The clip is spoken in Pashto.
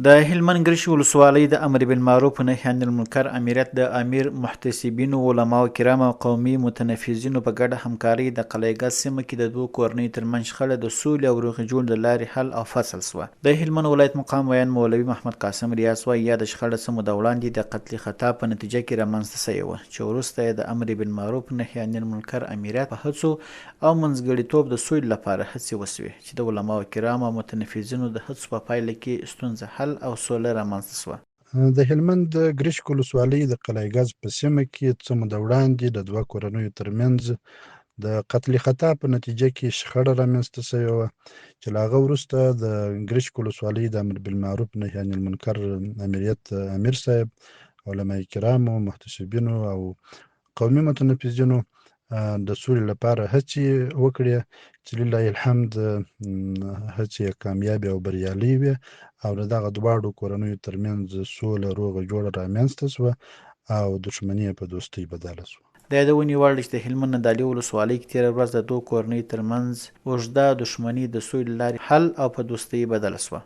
د هلمند ګرشک ولسوالۍ د امر بالمعروف و نهی عن المنکر امیریت د امیر محتسبینو، علماو کرامو او قومي متنفذینو په ګډه همکارۍ د قلعه ګز سیمه کې د دوو کورنیو ترمنځ شخړه د سولې او روغې جوړې له لارې حل او فصل شوه. د هلمند ولایت مقام ویاند مولوي محمد قاسم ریاض وايي، یاده شخړه څه موده وړاندې د قتل خطا په نتیجه کې رامنځته شوې وه، چې وروسته یې د امر بالمعروف نهی عن المنکر امیریت په هڅو او منځګړیتوب د سولې لپاره هڅې وشوې. چې د علماوو کرامو او متنفذینو د هڅو په پایله کې ستونزه حل او سوله رامنځته شوه. د هلمند د ګرشک ولسوالۍ د قلعه ګز په سیمه کې څه موده وړاندې د دوه کورنیو ترمنځ د قتل خطا په نتیجه کې شخړه رامنځته شوې وه، چې له هغه وروسته د ګرشک ولسوالۍ د امر بالمعروف نهی عن المنکر امریت امیر صاحب، علماء کرامو، محتسبینو او قومي متنفذینو د سولې لپاره هڅې وکړې، چې لله الحمد هڅې یې کامیابې او بریالۍ وې او د دغه دواړو کورنیو ترمنځ سوله روغه جوړه رامنځته شوه او دښمني یې په دوستۍ بدله شوه. د یادونې وړ ده چې د هلمند نادعلي ولسوالۍ کې تېره ورځ د دوو کورنیو ترمنځ اوږده دښمني د سولې له لارې حل او په دوستۍ بدله شوه.